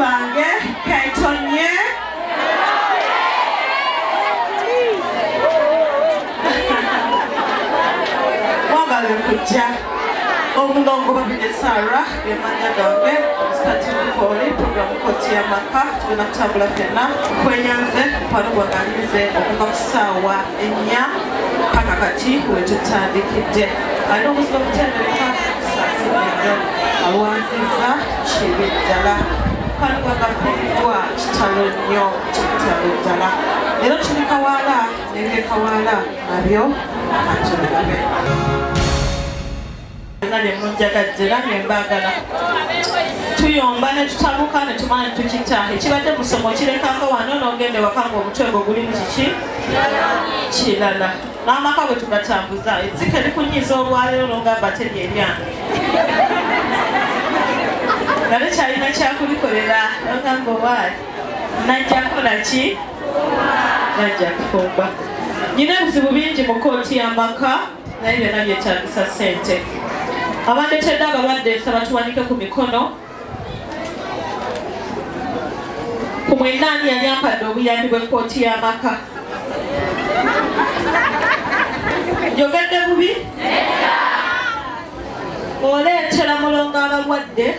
Bantu bange, kentonye. Mwagala okujja. Omulongo Babirye Sarah gemanya gange, Musikatimukoli, programu Kooti y'Amaka. Tugenda kutambula ffenna kwenyanze mukwano gwange alinze okuva ku ssaawa 4 paka kati wetutandikidde. Alina obuzibu obutendereka saasinnyo alwanziza kibi ddala. Mukwano gwange afiiriddwa kitalo nnyo, kitalo ddala. Leero tuli Kawaala n'ebyekawaala nabyo katulabe. Byonna bye munjagadde era bye mbaagala. Tuyomba ne tutabuka ne tumala ne tukita. Ekibadde musomo kirekanga wano n'ogenda ewaka ng'omutwe gwo gulimu kiki? Kirala. N'amaka bwe tugatambuza, ezzike likunyiiza olwaleero n'ogamba teri eryange. Nga tekyalina kyakulikolera, n'ogamba owaayi, najja kukola ki? Najja kufumba. Nnina ebizibu bingi mu kkooti y'amaka, naye byonna byetaagisa ssente. Abandetedde abalwadde nsaba tuwanike ku mikono. Ku mwenna ani yali ampadde obuyambi bw'ekkooti y'amaka? Njogedde bubi? Oleetera mulongo abalwadde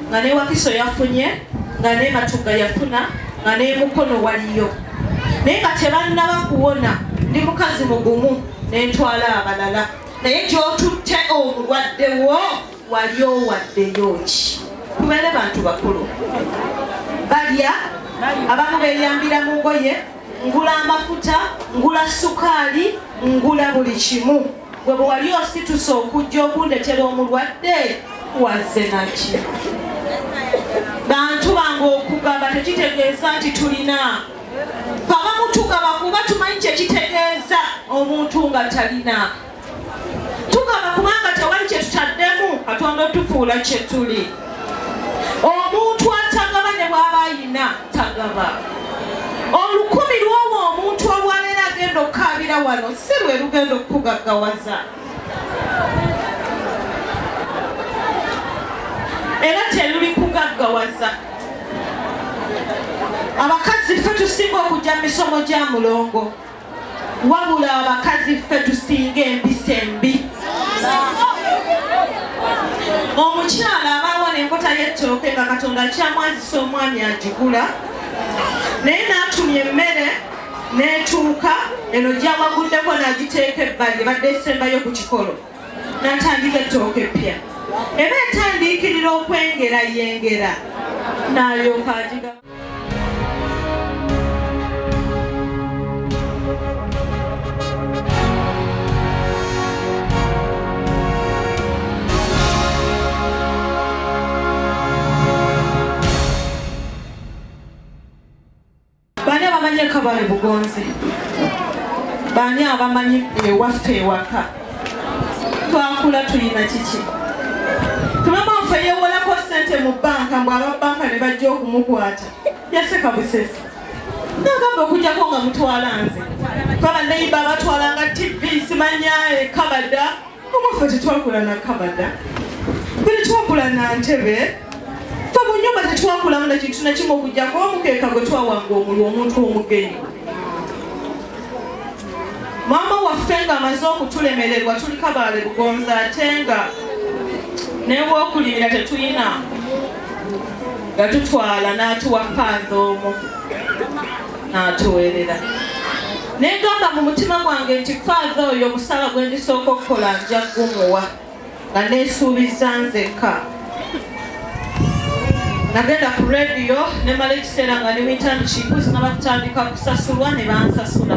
nga ne Wakiso yafunye, nga ne Matugga yafuna, nga ne Mukono waliyo. Naye nga tebannaba kuwona, ndi mukazi mugumu ne ntwala abalala. Naye gy'otutte omulwadde wo wali owaddeyo ki? Tubeere bantu bakulu. Balya, abamu beeyambira mu ngoye, ngula amafuta, ngula sukaali, ngula buli kimu. Gwe bwe wali osituse okujja okundetera omulwadde, wazze naki? Bantu bange okugaba tekitegeeza nti tulina. Abamu tugaba kuba tumanyi kye kitegeeza omuntu nga talina. Tugaba kubanga tewali kye tutaddemu, Katonda otufuula kye tuli. Omuntu atagaba ne bw'aba ayina tagaba. Olukumi lw'owo omuntu olwaleero agenda okukaabira wano si lwe lugenda okukugaggawaza. Era teruli kugaggawaza. Abakazi ffe tusinga okujja mu misomo gya mulongo. Wabula abakazi ffe tusinga empisa embi. Omukyala abaawo n'enkota y'ettooke nga Katonda akyamwazisa omwami agigula, naye n'atumya emmere n'etuuka eno gy'awaguddeko n'agiteeka ebbali ebadde esembayo ku kikolo, n'atandika ettooke eppya. Eba etandiikirira okwengera yengera, n'alyoka agiga. Baani abamanyi ekabale Bugonzi? Baani abamanyi ewaffe ewaka? Twakula tulina kiki? Tumama waffe yeewolako ssente mu bbanka, mbu aba bbanka ne bajja okumukwata. Yaseka busesi. Nagamba okujjako nga mutwala nze. Kuba neighbor batwalanga TV, simanya ekabada. Omwaffe tetwakula na kabada. Ffe tetwakula na ntebe. Ffe mu nnyumba tetwakulamu na kintu na kimu okujjako omukeeka gwe twawanga omulwa omuntu omugenyi. Maama waffe ng'amaze okutulemererwa tuli Kabaale Bugonzi ate nga n'ew'okulimira tetulina, yatutwala n'atuwa faaza omu n'atuweerera. Ne ngamba mu mutima gwange nti faaza oyo omusaala gwe ndisooka okukola nja gumuwa, nga neesuubiza nzekka. Nagenda ku rediyo ne mala ekiseera nga ne internship sinaba kutandika kusasulwa ne bansasula.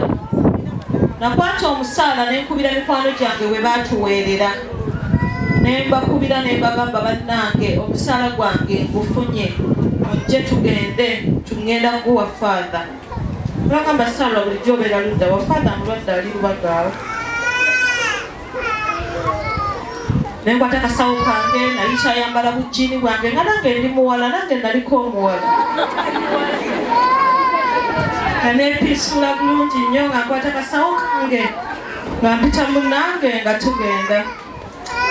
Nakwata omusaala ne nkubira mikwano gyange we baatuweerera. Ne mbakubira ne mbagamba bannange omusaala gwange ngufunye, mujje tugende tugenda kuguwa father. Bagamba Sarah bulijjo obeera ludda wa father mulwadde ali Lubagaawo. Ne nkwata akasawo kange nali kyayambala bujjiini bwange nga nange ndi muwala, nange naliko omuwala. Nga neepiisuula bulungi nnyo nga nkwata akasawo kange nga mpita munnange nga tugenda.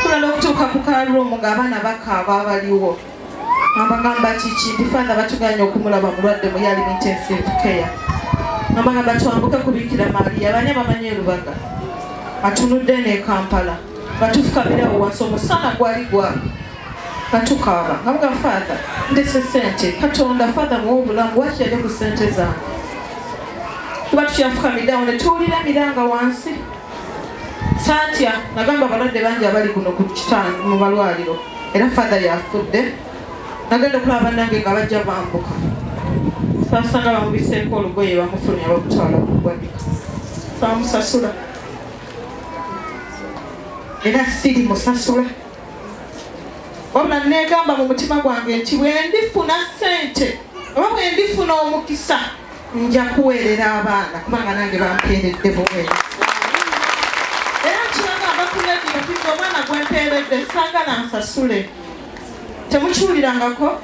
Tugenda okutuuka ku ka room ng'abaana bakaaba abaliwo. Mbagamba kiki nti Father batuganye okumulaba mulwadde mu yali intensive care. Mbagamba twambuke ku Bikira Maria, bani abamanyi e Lubaga atunudde ne Kampala, batufukamira wansi omusana gwali gwa batukaaba. Nga Father ndese ssente, Katonda Father muwe obulamu, wakiri ku ssente zange. Tuba tukyafukamidde awo ne tuwulira emiranga wansi. Saatya nagamba abalwadde bangi abali kuno ku kitanda mu malwaliro, era Father yafudde. Nagenda okulaba bannange nga bajja bambuka, saasanga bamubiseeko olugoye bamufulumya bamutwala mu ggwanika, saamusasula era siri musasula. Wabula neegamba mu mutima gwange nti bwe ndifuna ssente oba bwe ndifuna omukisa nja kuweerera abaana, kubanga nange bampeeredde buweereza. Era nkibagamba ku rediyo nti omwana gwempeeredde saagala nsasule. Temukiwulirangako?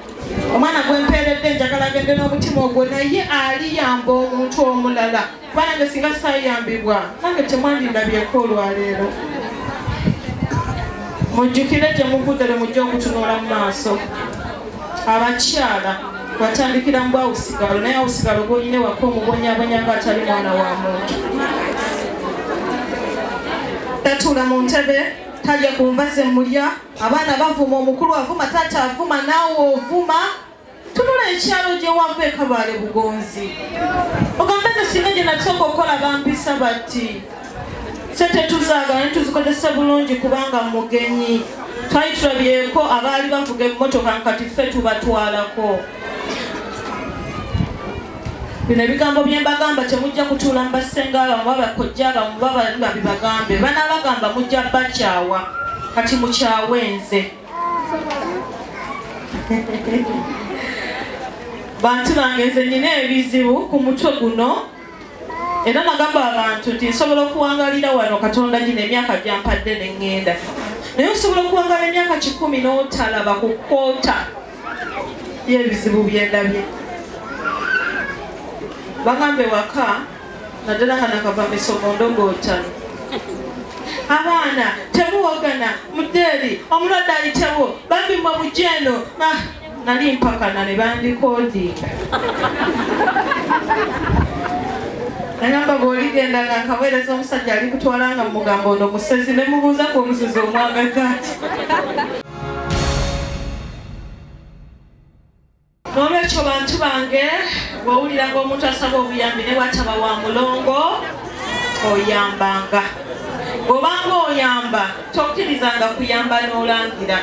Omwana gwempeeredde njagala agende n'omutima ogwo, naye aliyamba omuntu omulala. Kuba nange singa saayambibwa nange temwandindabyeko olwaleero. Mujjukire gye muvudde lwe mujja okutunula mu maaso. Abakyala watandikira mu bwawusigalo, naye awusigalo gw'olina ewaka omubonyabonya ng'atali mwana wa muntu. Tatuula mu ntebe, talya ku nva ze mulya, abaana bavuma, omukulu avuma, taata avuma, naawe ovuma. Tunula ekyalo gye wava e Kabaale Bugonzi, ogambe nze singa gye nasooka okukola bampisa bati. Ssente tuzaagala ne tuzikozesa bulungi kubanga mugenyi. Twali tulabyeko abaali bavuga emmotoka kati ffe tubatwalako. Bino ebigambo bye mbagamba temujja kutuula mu bassenga bammwe, bakojja bammwe, babibagambe. Banaabagamba mujja bakyawa, kati mukyawe nze. Bantu bange nze nnina ebizibu ku mutwe guno, era nagamba abantu nti nsobola okuwangalira wano Katonda gino emyaka gyampadde ne ŋŋenda, naye osobola okuwangala emyaka 100 n'otalaba ku kkoota y'ebizibu bye ndabye. Bagambe waka naddala nga nakava misomo ndogootano. Abaana temuwogana muddeeri, omulwadde ayitewo, bambi mmwe mujje eno. Nali mpakana ne bandikodinga. Nagamba bw'oligenda nga nkaweereza omusajja alikutwala nga mugamba ono musezi, ne mubuuza ku omusezi omwagaza ki. N'olwekyo bantu bange, bw'owuliranga omuntu asaba obuyambi ne bw'ataba wa mulongo, oyambanga. Bw'obanga oyamba, tokkirizanga kuyamba n'olangira.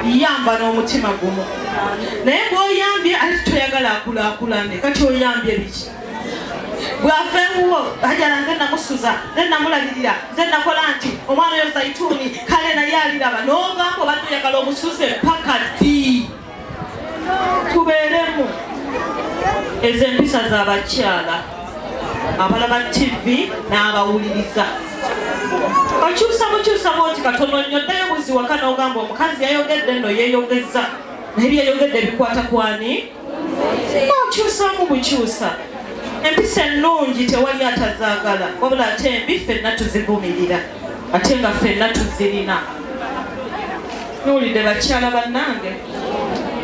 Yamba n'omutima gumu. Naye bw'oyambye ate toyagala akulaakulane, kati oyambye biki? Bw'ava ewuwo, Hajara nze namusuza, nze namulabirira, nze nakola nti omwana oyo Zaituni kale naye aliraba, n'ogamba obadde oyagala omusuze paka ddi? Tubeeremu ezo empisa z'abakyala abalaba TV n'abawuliriza. Okyusa bukyusa bw'oti katono nnyo, ddayo buzzi waka n'ogamba omukazi yayogedde nno yeeyogeza, naye byeyogedde bikwata ku ani? Okyusaamu bukyusa. Empisa ennungi tewali atazaagala, wabula ate embi ffenna tuzivumirira, ate nga ffenna tuzirina. Nuwulidde bakyala bannange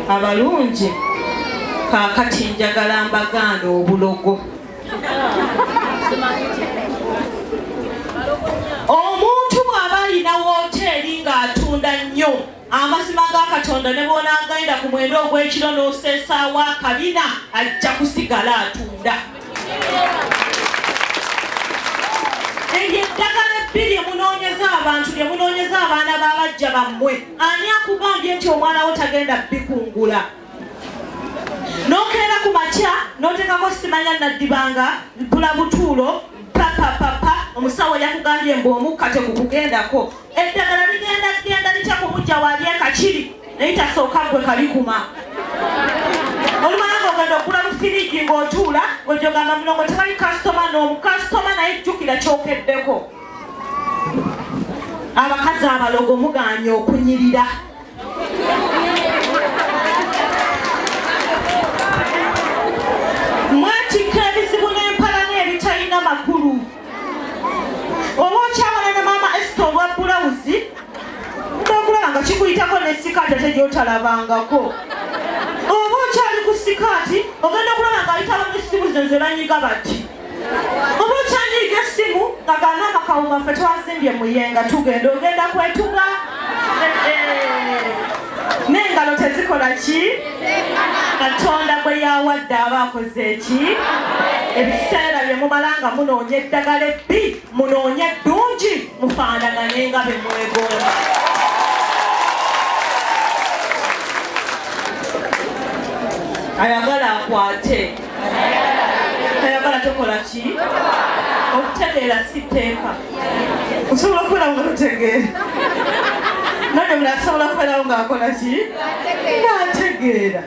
abalungi, kaakati njagala mbagaana obulogo. Omuntu bw'aba alina wooteeri ng'atunda nnyo, amazima ga Katonda ne bw'onaagenda ku mwenda ogw'ekiro n'oseesaawo akabina, ajja kusigala atunda. Eryo eddagala ebbi lye munoonyeza abantu, lye munoonyeza abaana b'abajja bammwe, ani akugambye nti omwana wo tagenda bikungula? N'okeera ku makya n'oteekako simanya naddibanga mpula butuulo papapapa, omusawo yakugambye mbu omukka tegukugendako. Eddagala ligenda genda litya ku mujja wali ekakiri, naye tasooka ggwe kalikuma. Olumala ng'ogenda okugula lufiriji ng'otuula ng'ojogamba mulongo tewali kasitoma n'omu kasitoma, naye jjukira kyokeddeko. Abakazi abalogo mugaanye okunyirira. Mwetikka ebizibu n'empalana ebitalina makulu. Oba okyawala ne maama Esther olwa bulawuzi, okulaba nga kikuyitako ne sikaati ate gy'otalabangako. Oba okyali ku sikaati ogenda okulaba ng'ayitaba n'essimu zino ze banyiga bati. Oba okyanyiga essimu nga gamba amakawunga ffe twazimbye Muyenga tugenda ogenda kwetuga. N'engalo tezikola ki? Katonda gwe yawadde aba akoze ki? Ebiseera bye mumala nga munoonya eddagala ebbi, munoonye eddungi, mufaanagane nga be mwegomba. Ayagala akwate, ayagala tokola ki? Okutegeera si tteeka. Osobola okubeerawo nga totegeera. None mulala asobola kubeerawo ng'akola ki? Ng'ategeera.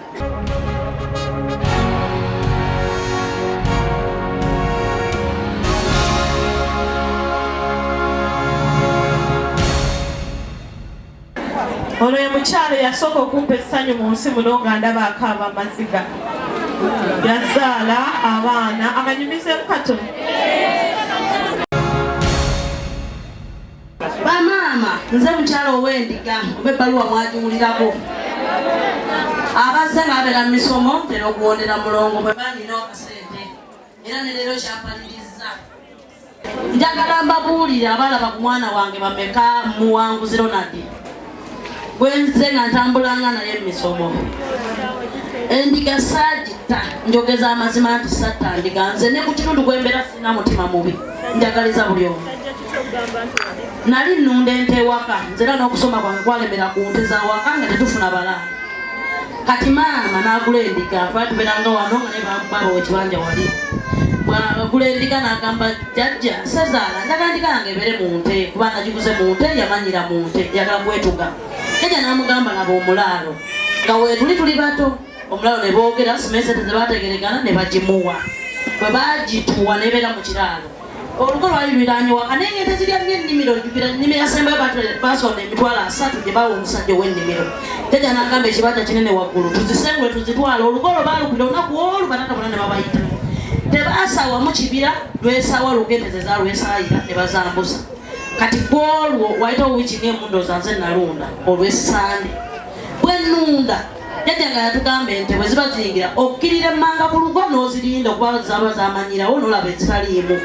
Ono ye mukyala eyasooka okumpa essanyu mu nsi muno nga ndaba akaaba amaziga. Yazaala abaana akanyumizeemu katono. Bamaama, nze mukyala ow'endiga oba ebbaluwa mwagiwulirako. Abazze nga babeera mu misomo ntera okuwondera mulongo bwe banina akasente era ne leero kyampalirizza. Njagala mbabuulire abalaba ku mwana wange bameka Muwanguzi Ronald gwe nze nga ntambulanga naye mu misomo. Endiga saagitta, njogeza amazima nti satta ndiga. Nze ne ku kitundu gwe mbeera sirina mutima mubi, njagaliza buli omu. Nali nnunda ente ewaka, nze era n'okusoma kwange kwalemera ku nte za waka nga tetufuna balaalo. Kati maama n'agula endiga, twali tubeeranga wano nga naye babawa ekibanja wali. Bw'agula endiga n'agamba jjajja sezaala njagala endiga yange ebeere mu nte kuba nagiguze mu nte, yamanyira mu nte, yagala kwetuga. Jjajja n'amugamba laba omulaalo nga weetuli tuli bato. Omulaalo ne boogera simanyi ssente ze baategeregana ne bagimuwa. Bwe baagituwa n'ebeera mu kiraalo. Olugo lwali luliraanye waka naye ng'ente zirya nnyo ennimiro. Jjukira ennimiro yasembayo basonda 300,000 gye baawa omusajja ow'ennimiro. Jjajja n'agamba ekibanja kinene waggulu tuzisengule tuzitwale. Olugo olwo baalukubira olunaku olwo bataata bonna ne babayita. Tebaasawamu kibira lwesaawa lugo ente ze zaalwesaayira ne bazambuza. Kati ku olwo wayitawo wiiki ng'emu ndowooza nze nalunda olw'Essande. Bwe nnunda jjajja nga yatugamba ente bwe ziba ziyingira okkirira emmanga ku lugo n'ozirinda okuba zaba zamanyirawo n'olaba ezitaliimu.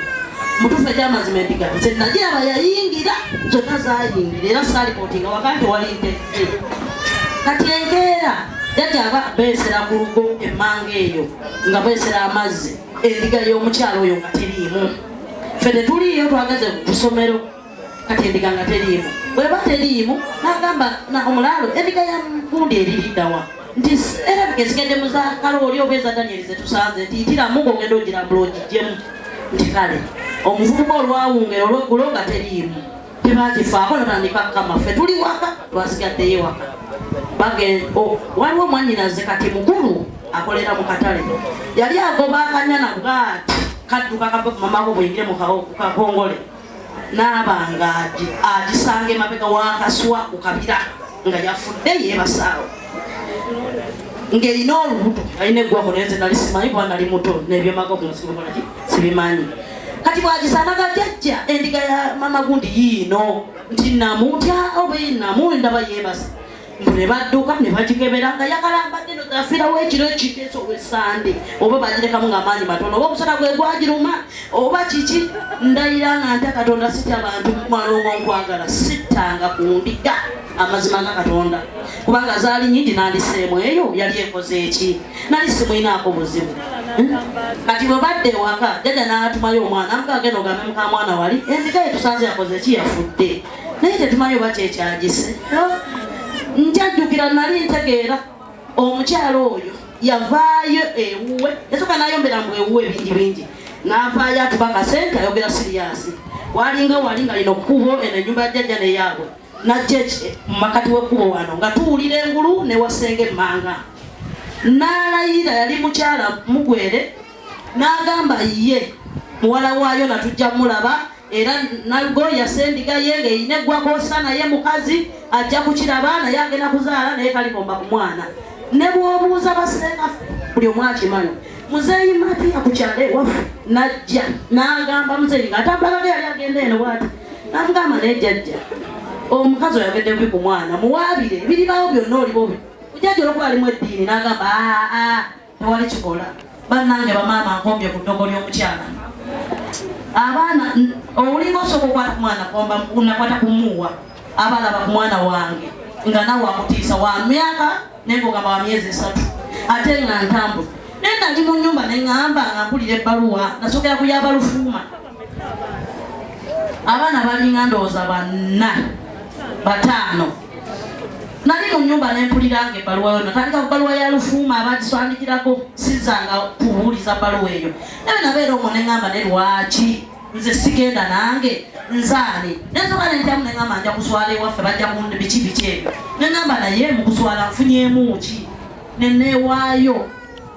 Mutuufu eky'amazima endiga nze nagiraba yayingira zonna zaayingira era saalipootinga waka nti wali nte nte. Kati enkeera jjajja aba beesera ku lugo emmanga eyo nga beesera amazzi endiga y'omukyalo oyo nga teriimu. Ffe tetuliiyo twageze ku ssomero. Kati endiga nga teriimu. Bw'eba teriimu n'agamba omulaalo endiga ya gundi eririddawa nti erabika esigadde mu za Kalooli oba eza Daniel ze tusanze nti yitiramu ng'ogenda ogirambula ogiggyemu. Nti kale omuvubuka olwawungera olweggulo nga teriimu tebagifaako natandika kukama. Ffe tuli waka twasigaddeyo ewaka. Waliwo mwannyinaze kati mukulu akolera mu katale yali agoba akanyana bw'ati kadduka kava ku mamaako buyingire mu kakongole n'aba nga agisanga emabega w'akaswa ku kabira nga yafudde yeebasaawo ng'erina olubuto alina eggwako naye nze nali simanyi kuba nali muto n'ebyamago kuno sibikola ki sibimanyi. Kati bw'agisanga ga jjajja endiga ya mama gundi yiino nti namu ntya oba namu ndaba yeebase. Mbu ne badduka ne bagikebera nga yakalambadde no zafiirawo ekiro ekiteeso olw'Essande oba bagirekamu ng'amaanyi matono oba omusana gwe gwagiruma oba kiki. Ndayira nga ntya Katonda sitya bantu malongo nkwagala sittanga ku ndiga amazima nga Katonda kubanga zaali nnyingi nandiseemu eyo yali ekoze eki nali simulinaako buzibu. Kati bwe badda ewaka jjajja n'atumayo omwana amugaa genda ogambe mukamwana wali endiga ye tusanze yakoze eki yafudde naye tetumanyi oba kyekyagise. Njajjukira nali ntegeera omukyalo oyo yavaayo ewuwe yasooka n'ayombera mbu ewuwe bingi bingi n'avaayo atuba akasente ayogera siriyasi walinga wali nga lino kkubo eno ennyumba ya jjajja neyaabwe najja mu makati w'ekkubo wano nga tuwulira engulu ne wasenga emmanga n'alayira yali mukyala mugwere n'agamba ye muwala waayo natujja mulaba era nalugo yasendiga ye ng'erina eggwakosa naye mukazi ajja kukiraba naye agenda kuzaala naye talikomba ku mwana. Ne bw'obuuza basenga buli omu akimanyi. Muzeeyi Matiya ku kyalo ewaffe n'ajja n'agamba muzeeyi ng'atambula kage yali agenda eno bw'ati n'amugamba naye jjajja Omukazi oyogedde bubi ku mwana, muwaabire ebiribaawo byonna oli bubi. Ojjajja olwokuba alimu eddiini n'agamba aa tewali kikola. Bannange bamaama nkombye ku ddogo ly'omukyala. Abaana olinga osooka okukwata ku mwana nakwata ku muwa abalaba ku mwana wange nga nawe akutiisa wa myaka naye ng'ogamba wa myezi 3 ate nga ntambula. Naye nali mu nnyumba ne ŋŋamba nga mpulira ebbaluwa nasookera ku y'abalufuuma. Abaana balinga ndowooza 4 5. Nali mu nnyumba ne mpulira nga ebbaluwa yo natandika ku bbaluwa ya Lufuuma abagiswandikirako sizanga kubuuliza bbaluwa eyo. Naye nabeera omwo ne ŋŋamba ne lwaki nze sigenda nange nzaani. Nensooka ne ntyamu ne ŋŋamba nja kuswala ewaffe bajja kundi biki biki ebyo. Ne ŋŋamba naye mu kuswala nfunyeemu ki? Ne neewaayo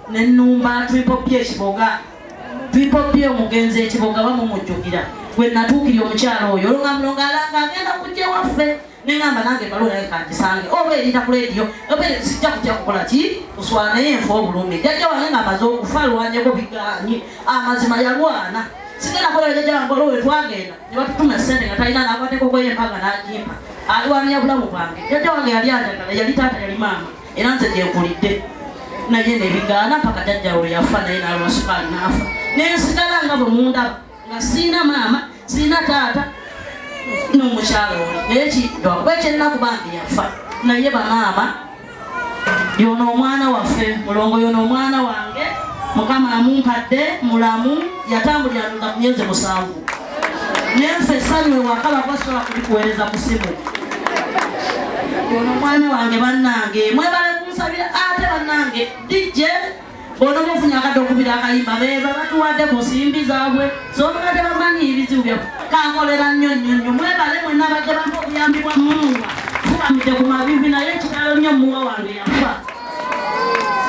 ne nnumba Triple Ekiboga. Triple omugenzi Ekiboga bamumujjukira. Gwe natuukirira omukyala oyo olwo nga mulongo alanga agenda kujja ewaffe. Ne ŋŋamba nange ebbaluwa yange kangisange oba eriyita ku leediyo oba sijja kutya kukola ki kuswala naye nfa obulumi. Jjajja wange ng'amaze okufa alwanyeko bigaanyi amazima yalwana. Sigenda kukola jjajja wange olwo we twagenda ne batutuma essente nga talina n'akwateko kweyo empanga n'agimpa. Alwanira bulamu bwange. Jjajja wange yali anjagala, yali taata, yali maama era nze gye nkulidde. Naye ne bigaana mpaka jjajja we yafa naye n'alwa sukaali n'afa. Ne nsigala nga bwe mundaba nga siina maama, siina taata n'omukyala oli. Naye lwakuba ekyennaku bambi yafa. Naye bamaama yono omwana waffe mulongo yono omwana wange Mukama amumpadde mulamu yatambulira nda ku myezi 7. Nenfe essanyu ewaka lwakuba sisobola kulikuweereza ku ssimu. Yono omwana wange bannange mwebale kunsabira ate bannange DJ ono mufunye akadde okubira akayimba beeba batuwadde ku nsimbi zaabwe songa tebamanyi ebizibu byaffe. Kankolera nnyo nnyo nnyo mwebale mwenna abajja bampa obuyambi bwa Muwa. Fukamidde ku mavivi naye ekitalo nnyo Muwa wange yafa.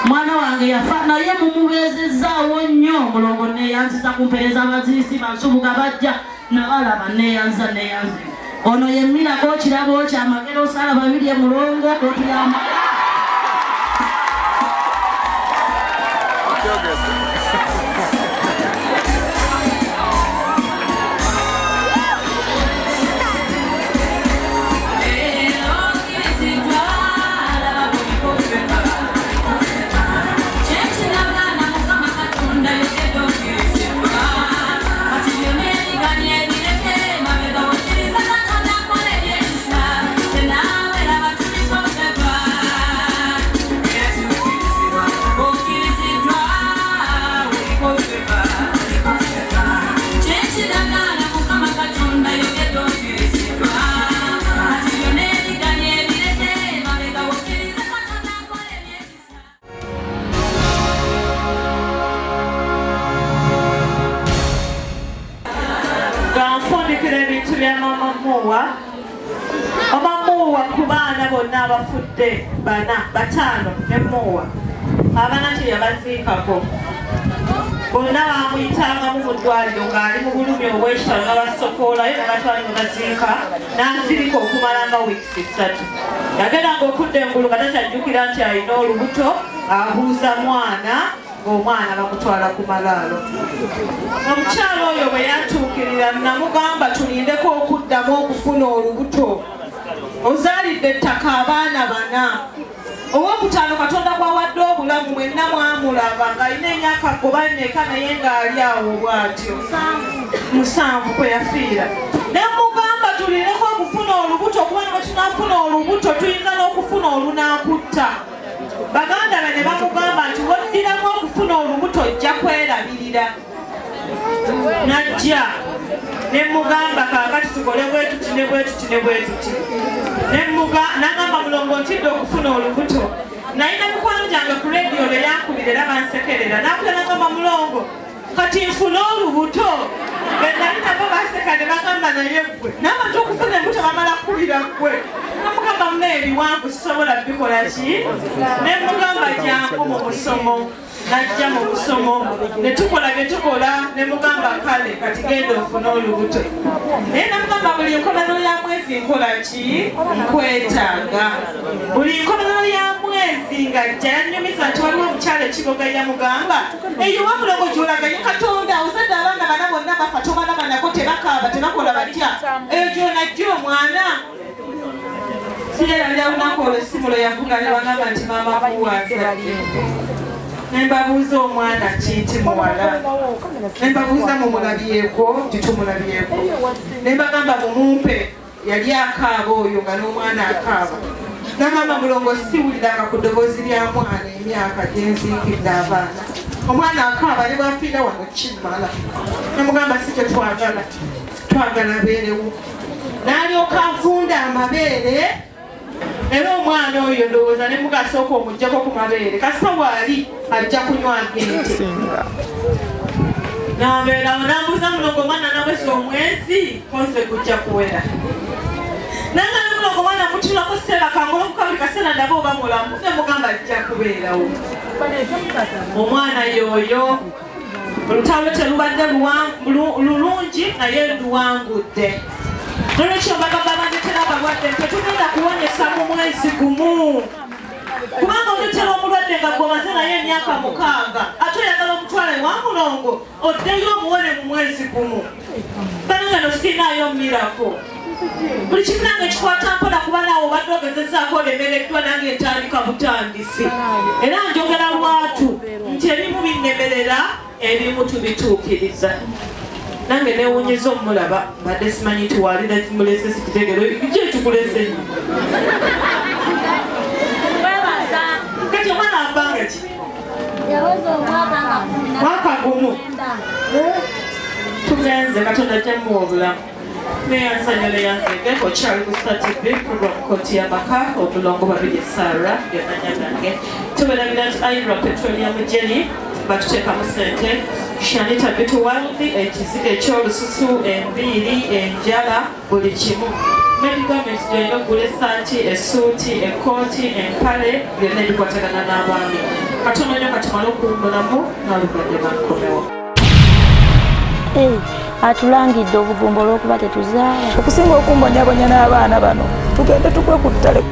Mwana wange yafa naye mumubeezezzaawo nnyo mulongo neeyanziza ku mpeereza abaziisi bansubuga bajja nabalaba neeyanza neeyanze. Ono ye Mirako kirabo kyamagero Osala Babirye mulongo otuyamba. Omamuwa ku baana bonna abafudde 4 5 ne Muwa abaana teyabaziikako bonna bamuyitangamu mu ddwaliro ng'ali mu bulumi obw'ekitalo n'abasokoolayo ne batwala ne baziika n'azirika okumala nga wiiki 3. Yagendanga okudda engulu nga takyajjukira nti alina olubuto abuuza mwana ng'omwana bamutwala ku malaalo. Omukyala oyo bwe yantuukirira namugamba tulindeko okuddamu okufuna olubuto. Ozaalidde ettaka abaana 4. Owokutaano Katonda gw'awadde obulamu mwenna mwamulaba ng'alina emyaka goba emeka naye ng'ali awo bw'atyo. 7 kwe yafiira. Ne mugamba tulindeko okufuna olubuto kuba ne bwe tunaafuna olubuto tuyinza n'okufuna olunaakutta. Baganda be ne bamugamba nti woddiramu okufuna olubuto ojja kwerabirira. Najja ne mugamba kaakati tukole bwe tuti ne bwe tuti ne bwe tuti. N'agamba mulongo ntidde okufuna olubuto. Nalina mikwano gyange ku leediyo lwe yankubira era bansekerera. N'akubira n'agamba mulongo kati nfune olubuto. Be nali nabo baseka ne bagamba naye ggwe. N'abantu okufuna embuto bamala kukubira ggwe. Namugamba muna ebiwanvu sisobola bikola ki? Ne mugamba jangu mu musomo. Najja mu musomo ne tukola bye tukola ne mugamba kale kati genda ofune olubuto. Naye namugamba buli nkomerero ya mwezi nkola ki? Nkwetaaga. Buli nkomerero ya mwezi ng'ajja yannyumiza nti waliwo omukyala Ekiboga yamugamba eyo wa mulongo gy'olaga ye Katonda ozadde abaana 4 bonna bafa tobalaba nako tebakaaba tebakola batya eyo gy'onajja omwana. Sirerabira lunaku olwo essimu lwe yavuga ne bagamba nti maama kuwa azadde. Ne mbabuuza omwana ki nti muwala. Ne mbabuuza mumulabyeko nti tumulabyeko. Ne mbagamba mumumpe yali akaaba oyo nga n'omwana akaaba. Nagamba mulongo siwuliranga ku ddoboozi lya mwana emyaka gye nziikidde abaana. Omwana akaaba ne bw'afiira wano kimmala. Namugamba si kye twagala, twagala abeerewo. N'alyoka avunda amabeere era omwana oyo ndowooza ne muga asooka omuggyako ku mabeere kasita waali ajja kunywa agende. Nabeerawo nambuuza mulongo omwana naweza omwezi konze gujja kuwera. Nangamba mulongo omwana mutulako seera kangolokoka buli kaseera ndaba oba mulamu ne mugamba ajja kubeerawo. Omwana yoyo olutalo terubadde lulungi naye luwangudde. Nolwekyo mbagamba bandetera abalwadde tetugenda kuwonyesa mu mwezi gumu. Kubanga ondetera omulwadde nga gw'omaze naye emyaka 6 ate oyagala omutwale wa mulongo oddeyo omuwone mu mwezi gumu. Bannange no sirinayo miracle. Buli kimu nange kikwata mpola kuba naawe obadde ogezezaako olemereddwa nange ntandika butandisi. Era njogera lwatu nti ebimu binnemerera ebimu tubituukiriza. Nange neewuunyiza omulaba mbadde simanyi nti waali mulese sikitegere ki ekikulese nnyo. Kati omwana abbanga ki? Yaweza omwaka nga kumi na Mwaka gumu. Tugenze Katonda ajja mmuwa obulamu. Neyanzanya neyanzege okyali ku Star TV program Kkooti y'Amaka omulongo Babirye Sarah gemanya gange. Tubeerabira nti Ira Petroleum Jelly batuteekamu ssente. Shanita Beauty World ekizigo eky'olususu, enviiri, enjala, buli kimu. Medi Garments gy'olina okugula essaati, essuuti, ekkooti, empale, byonna ebikwatagana n'abaami. Katono nnyo katumale okuwummulamu n'oluvannyuma nkomewo. Atulangidde obugumba olw'okuba tetuzaala. Okusinga okumbonyabonya n'abaana bano, tugende tugwe ku ttale.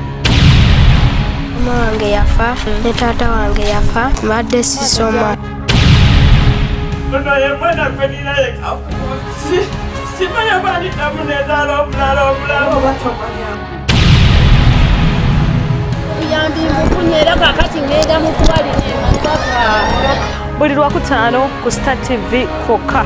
Mama wange yafa, ne taata wange yafa, mbadde sisoma. Ono ye mwana gwe nina yekka ku nsi. Simanyi oba ndiddamu nezaala omulala omulamu. Obuyambi mbufunye era kaakati ngenda mu ddwaliro e Masaka. Buli Lwakutaano ku Star TV kwokka.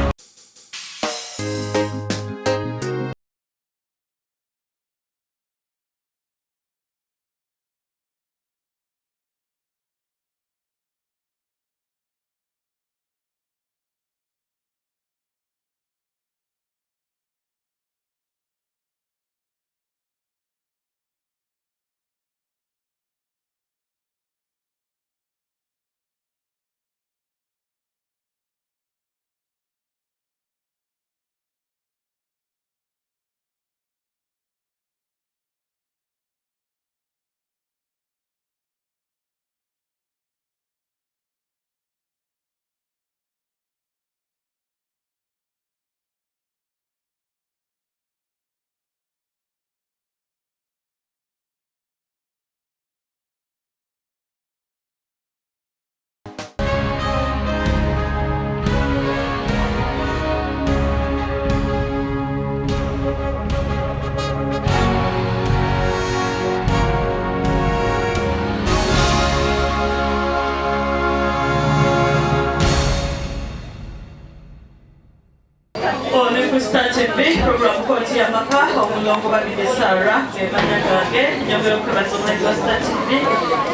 Star TV program Kkooti y'Amaka omulongo Babirye Sarah emanya gange. Nyongera okwebaza omulenzi wa Star TV,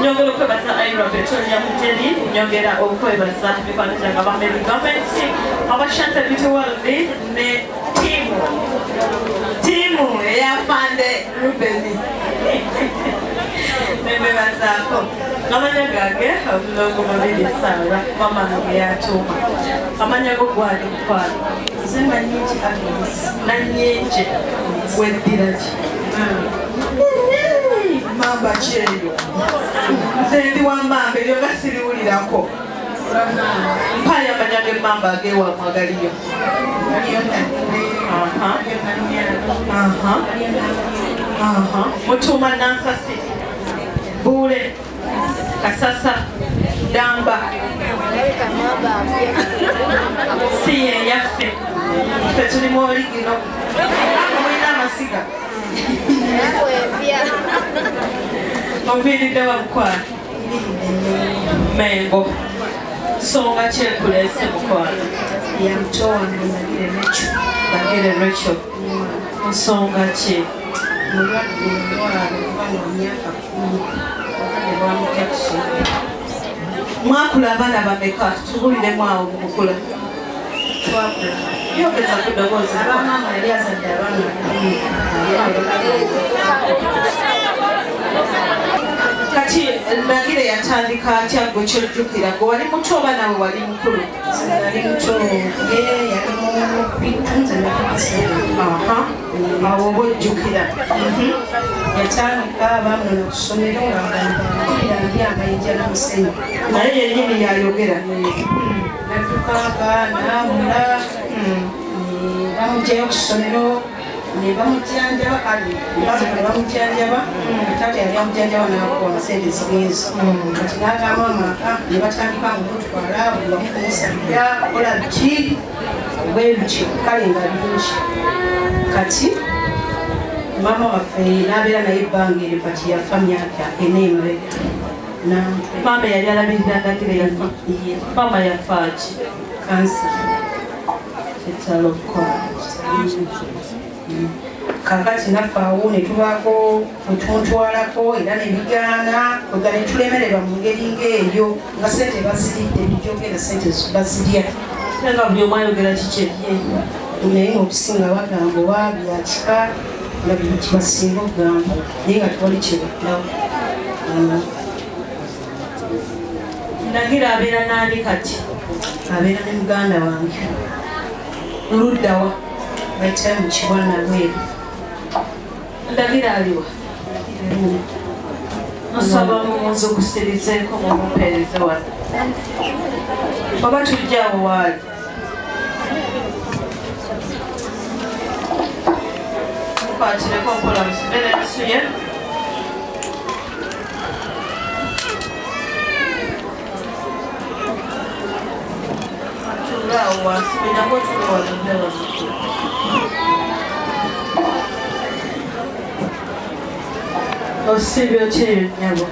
nyongera okwebaza Ira Petroleum Jelly, nyongera okwebaza mikwano gyange aba Mary Garments, aba Shanta Beauty World ne tiimu eya Fande Ruben. Nembebazaako. Amanya gange omulongo Babirye Sarah, mama wange yatuuma. Amanya go gwali mukwano. Nze Nanyingi Agnes. Nanyingi weddira ki? Mamba ki eyo? Nze ndi wa mamba eryo nga siriwulirako. Mpaayo amanya g'emmamba ag'ewammwe agaliyo. Mutuuma Nansasi, Buule, Kasasa, Damba. Si ye yaffe. Ffe tuli mu oligino. Ako mulina Amaziga. Oviiridde wa mukwano? Mengo. Nsonga ki ekuleese mukwano? Ya muto wange Ndagire Rachel. Ndagire Rachel. Nsonga ki? Mulwadde omulwala okuva mu myaka 10 obulwadde bwamutya ku ssomero. Mwakula abaana bameka? Tubuliremu awo mu kukula. Twakula. Yogeza ku ddoboozi. Abamaama yali azadde abaana 10. Kati Ndagire yatandika atya gwe kyojjukira? Gwe wali muto oba nawe wali mukulu? Nali muto, ye yali mu P2 nze nali P7. Awo oba ojjukira. Yatandika bamunona ku ssomero nga agamba mpulira ndi amayinja n'omusenyu. Naye yennyini yayogera. Nadduka n'abula, bamuggyayo ku ssomero ne bamujjanjaba, kale basooka ne bamujjanjaba, taata yali amujjanjaba n'akuwa sente zigenze. Kati n'agamba amaka ne batandika okumutwala buli wamu kumusabira kola biki bwe bityo, kale nga bingi. Kati maama waffe n'abeera naye ebbanga eryo, kati yafa myaka 4 emabega. Maama yali alabirira Ndagire yafa? Maama yafa ki? Kansa. Kitalo mukwano. Kakati naffe awo ne tubaako wetuntwalako era ne bigaana, kwega ne tulemererwa mu ngeri ng'eyo nga ssente baziridde, bijogera ssente bazirya. Nga buli omu ayogera kiki? Naye ng'okusinga bagamba oba bya kika nga kibasinga okugamba, naye nga tewali kyebakolawo. Ndagire abeera n'ani kati? Abeera ne muganda wange. Luddawa? Bayitayo mu Kibwa Nabweru. Ndagire aliwa? Nsaba munzukusirizeeko mumupeereze wano. Oba tujja awo waali? Mukwatireko mpola musibe n'ensu ye. Tuula awo wansi, bwenyangu otuule wano nne wano. Osiibye otya eyo nnyabo?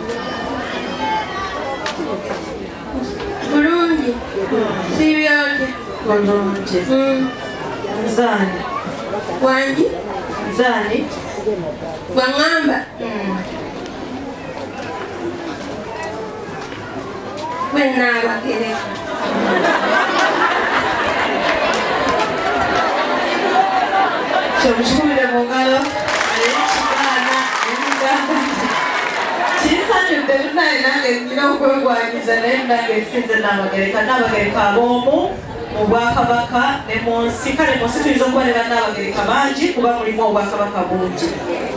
Bulungi. Siibye otya? Bulungi. Nzaani? Wangi? Nzaani? Bwaŋŋamba? Bwe nnaabagereka. Kyomukikubire mu ngalo. Ekigaana emigamba kinsanyudde naye nange nnina okwegwanyiza, naye nange sinze Nnaabagereka. Nnaabagereka ab'omu mu bwakabaka ne mu nsi. Kale mu nsi tuyinza okuba ne bannaabagereka bangi kuba mulimu obwakabaka bungi,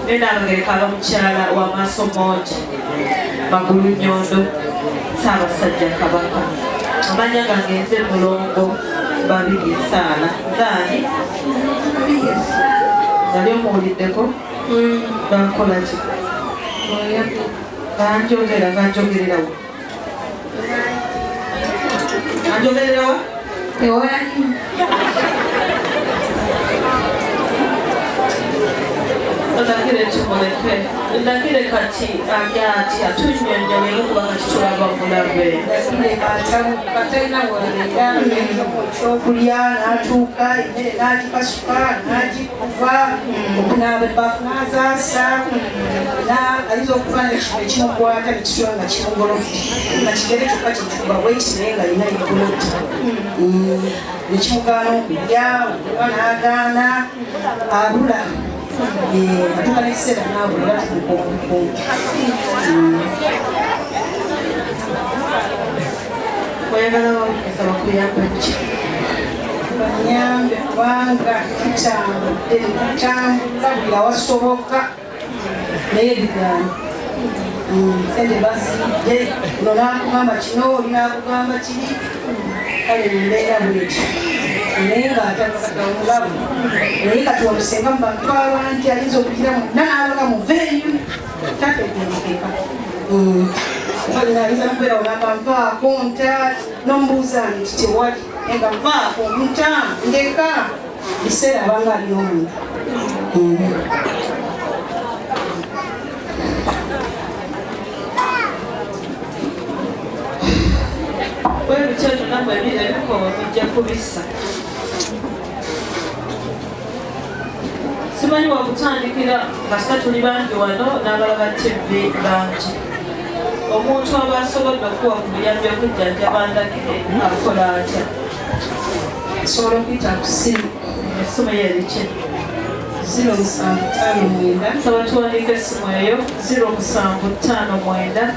naye Nnaabagereka aba mukyala w'amaaso mangi, magulu nnyondo, Ssaabasajja Kabaka. Amannya gange nze Mulongo Babirye Saala. Nzaani? Nali omuwuliddeko? Bankola ki? Banjogera, banjogererawo. Banjogererawa? Tewali. Ndagire tumuleke. Ndagire kati alya atya? Tunnyonnyolere kuba kati tulaba mulabe. Ndagire atabuka talina wabeera, ekyokulya n'atuuka, emmere n'agikasuka, n'agikuba, okunaaba ebbaafu n'azaasa, ayinza okuba ekimukwata ne kisula nga kimugolokede, nga kigere kyokka kituba bwekiti naye nga alina ligolokede. Ne kimugaana okulya, okuba n'agaana, abula. Atuuka n'ekiseera n'abula era tutuuka obukungu. Oyagala nsaba kuyamba ki? Banyambe kubanga tutambudde, tutambula buli awasoboka naye bigaana. Sente baziridde, ono n'akugamba kino, oli n'akugamba kiri, kale mu mbeera bwetyo. Naye ng'atakatawulabu. Naye kati wamusenga mu bantu abangi ayinza okugira mwenna n'abaga muveeyo, tategeerekeka. Ayinza n'okubeera onagamba nvaako nta, n'omubuuza nti tewali, naye nga nvaako nta, ndeka. Biseera abanga ali omuntu. Bwe bityo nammwe ebikobo bijja kubissa. Simanyi wakutandikira kasita tuli bangi wano n'abalaba TV bangi. Omuntu aba asobodde okuwa ku buyambi okujjanjaba Ndagire akola atya? Osobola okuyita ku ssimu. Essimu yo eri ki? 0759. Nsaba tuwandiike essimu eyo 0759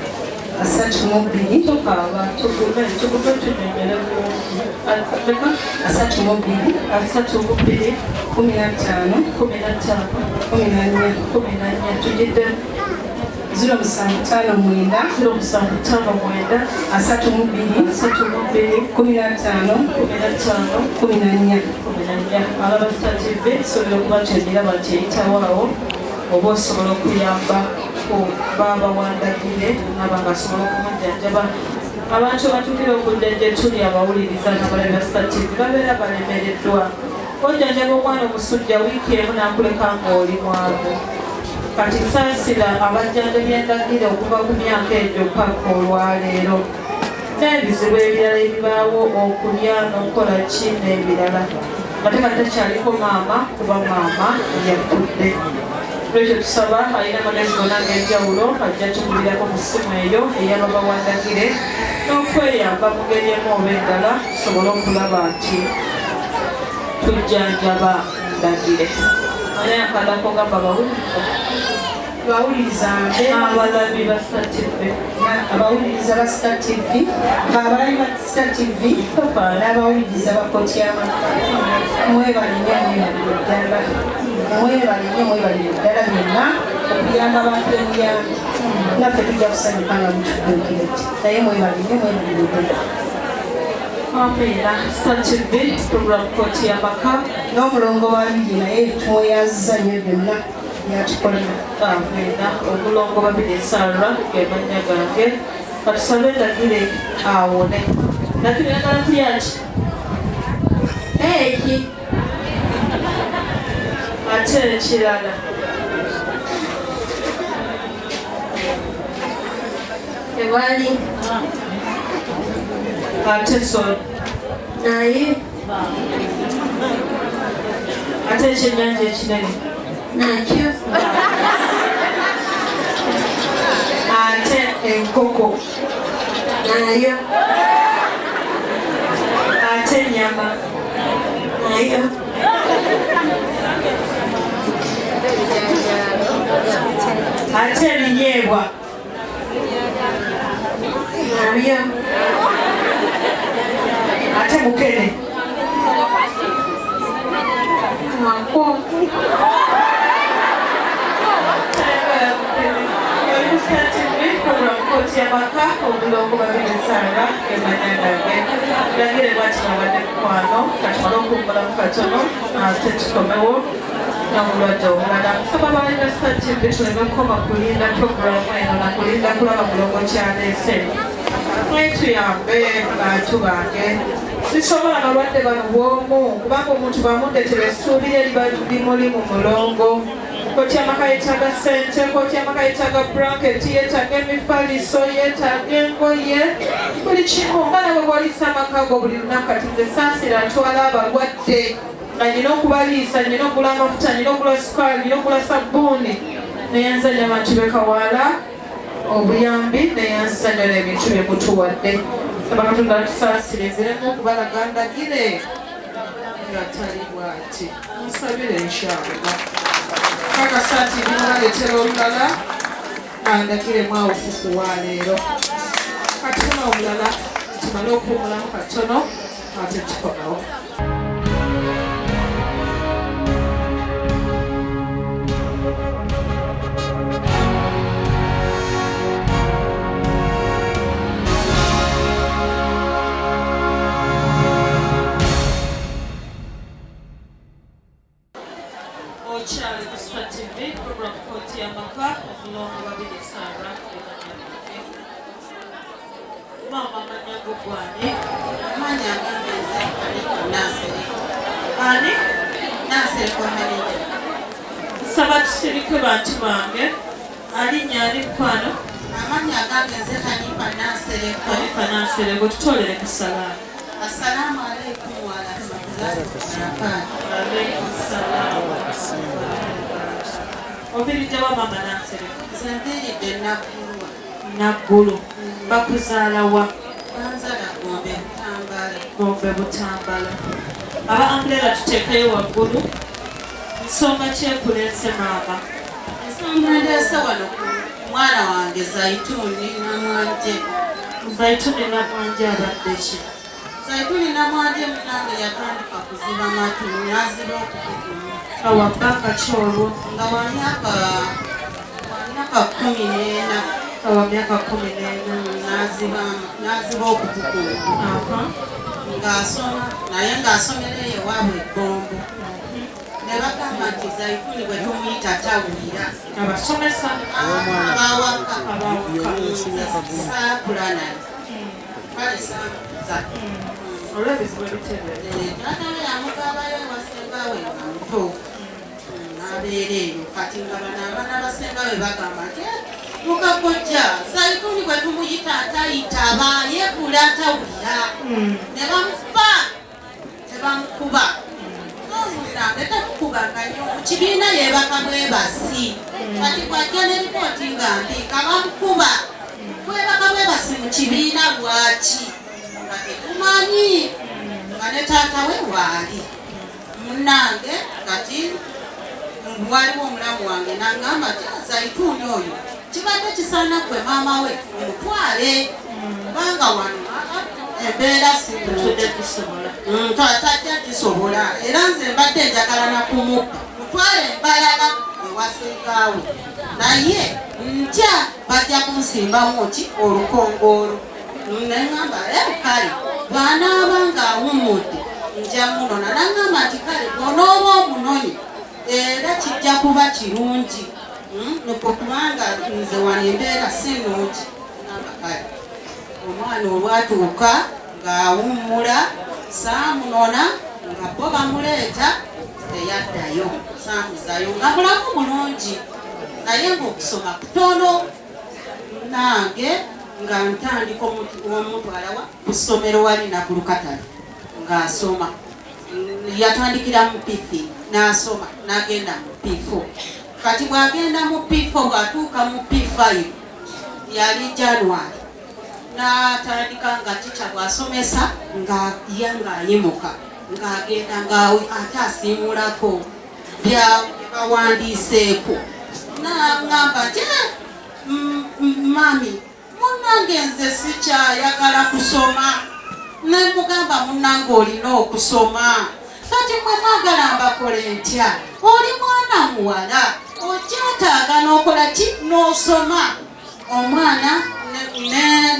32. Tokaaba, tugume, tugume tunnyonnyole bulungi. Meka? 32. 32. 15. 15. 14. 14. Tugiddemu. 0759. 0759. 32. 32. 15. 15. 14. 14. Alaba Star TV nsobola okuba nti ogiraba nti eyitawo awo oba osobola okuyamba ku baaba wa Ndagire naba ng'asobola okumujjanjaba. Abantu abatuukira okujja gye tuli abawuliriza n'abalabi ba Star TV babeera balemereddwa. Ojjanjaba omwana omusujja wiiki emu n'akuleka ng'oli mwavu. Kati saasira abajjanjabi Ndagire okuva ku myaka egyo paka olwaleero. N'ebizibu ebirala ebibaawo okulya n'okukola ki n'ebirala. Ate kati takyaliko maama kuba maama yafudde. Lwekyo tusaba alina amagezi gonna ag'enjawulo ajja tukubirako ku ssimu eyo ey'ababa wa Ndagire n'okweyamba mu ngeri emu oba endala tusobole okulaba nti tujjanjaba Ndagire. Ani akalako gamba bawuliriza? Bawuliriza mbe. Abalabi ba Star TV. Abawuliriza ba Star TV, abalabi ba Star TV n'abawuliriza ba Kkooti y'Amaka. Mwebale nnyo, mwebalire ddala. Mwebale nnyo, mwebalire ddala byonna okuyamba abantu emuyambi. Naffe tujja kusanyuka nga mutudduukiridde. Naye mwebale nnyo, mwebalire ddala. Amiina. Star TV, program Kkooti y'Amaka. N'omulongo wa Babirye naye tumweyanziza nnyo byonna byatukolera. Amiina. Omulongo Babirye Sarah ge mannya gange. Katusabe Ndagire awone. Ndagire oyagala kulya ki? Eki. Ate ekirala. Tewali. Ate soda. Naye. Ate ekyennyanja ekinene. Nakyo. Ate enkoko. Nayo. Ate ennyama. Nayo. Ate ebinyeebwa. Nabyo. Ate mukene. Nako. Kkooti y'Amaka, omulongo Babirye Sarah emannya gange. Ndagire bw'ati nawadde mukwano, katumale okuwummulamu katono ate tukomewo n'omulwadde omulala. Nsaba abalina Star TV tuleme kukoma kulinda puroguraamu eno na kulinda kulaba mulongo kyaleese. Mwetuyambe bantu bange. Sisobola abalwadde bano bw'omu kubanga omuntu bw'amundeetera essuubi lye liba limuli mu mulongo. Kkooti y'Amaka yeetaaga ssente, Kkooti y'Amaka yeetaaga blanketi, yeetaaga emifaliso, yeetaaga engoye, buli kimu. Nga nawe bw'oliisa amaka go buli lunaku kati nze saasira ntwala abalwadde nga nnina okubaliisa, nnina okugula amafuta, nnina okugula sukaali, nnina okugula sabbuuni. Neyanza nnyo abantu b'e Kawaala obuyambi, neyanza nnyo n'ebintu bye mutuwadde. Nsaba Katonda atusaasire nziremu okubalaga Ndagire nga tali bw'ati. Munsabire inshallah. Kakasa nti ndimubaleetera olulala Ndagire mwawufu wa leero. Katufuna omulala tumale okuwummulamu katono ate tukomawo. Okyali ku Star TV, program Kkooti y'Amaka, omulongo Babirye Sarah emannya gange. Maama amannya go gwani? Amannya agange nze Anita Nasere. Ani? Nansereko Hadija. Nsaba tusirike bantu bange. Alinnya ani mukwano? Amannya agange nze Hanifa Nansereko. Hanifa Nansereko, tutolere ku salaamu. Assalaamu alaikum warahmatullahi wabarakatuh. Alaikum salaam. Oviridde wa mama Nansereko? Nze nviiridde Naggulu. Naggulu. Bakuzaala wa? Banzaala Gombe Butambala. Gombe Butambala. Aba umbrella tuteekeyo waggulu. Nsonga ki ekuleese maama? Ensonga ndeese wano ku mwana wange Zaituni Namwanje. Zaituni Namwanje abadde ki? Zaituni Namwanje munange yatandika kuziba matu n'aziba okukutumu. Nga wa bbanga ki olwo? Nga wa myaka 14. Nga wa myaka 14. N'aziba okutukumu. Ng'asoma naye ng'asomera eyo ewaabwe eggombo. Ne bagamba nti Zaituni bwe tumuyita tawulira. Abasomesa abawaka saakula naye. Kale saakuza. Olw'ebizibu ebiteeberezebwa. Taata we yamugabayo ewa ssenga we nga muto. N'abeera eyo kati nga bano abaana ba ssenga we bagamba nti mukakojja Zaituni bwe tumuyita atayitaba yeekuula atawulira. Ne bamukuba tebamukuba. Nange temukubanga nnyo mu kibiina yeebaka bwebasi. Kati bw'ajja ne lipooti nga mbi nga bamukuba. Kwebaka bwebasi mu kibiina lwaki? Nga tetumanyi. Nga ne taata we waali. Munnange kati waliwo omulamu wange n'angamba nti Zaituni oyo kibadde kisaana ggwe maama we omutwale kubanga wano embeera si nnungi. Tajja gisobola era nze mbadde njagala na kumubba mutwale embalala ewa sengaawe naye ntya bajja kunsimbamu ki olukongoolo. Ne ŋŋamba kale bw'anaaba ng'awummudde nja munona. N'aŋŋamba nti kale bw'onooba omunonye era kijja kuba kirungi kubanga nze wano embeera si nnungi. Ŋŋamba kale omwana olwatuuka ng'awummula saamunona nga bo bamuleeta teyaddayo saamuzayo nga mulamu bulungi naye ng'okusoma kutono. Nange nga ntandika omutwala wa ku ssomero wali Naggulu Katale ng'asoma. Yatandikira mu P3 n'asoma n'agenda mu P4. Kati bw'agenda mu P4 bw'atuuka mu P5 yali January n'atandika nga tica bw'asomesa nga ye ng'ayimuka ng'agenda ng'ate asiimulako byabawandiiseeko. N'aŋŋamba nti mami munnange nze sikyayagala kusoma. Ne mugamba munnange olina okusoma. Kati mwe mwagala mbakole ntya? Oli mwana muwala okyetaaga n'okola ki n'osoma. Omwana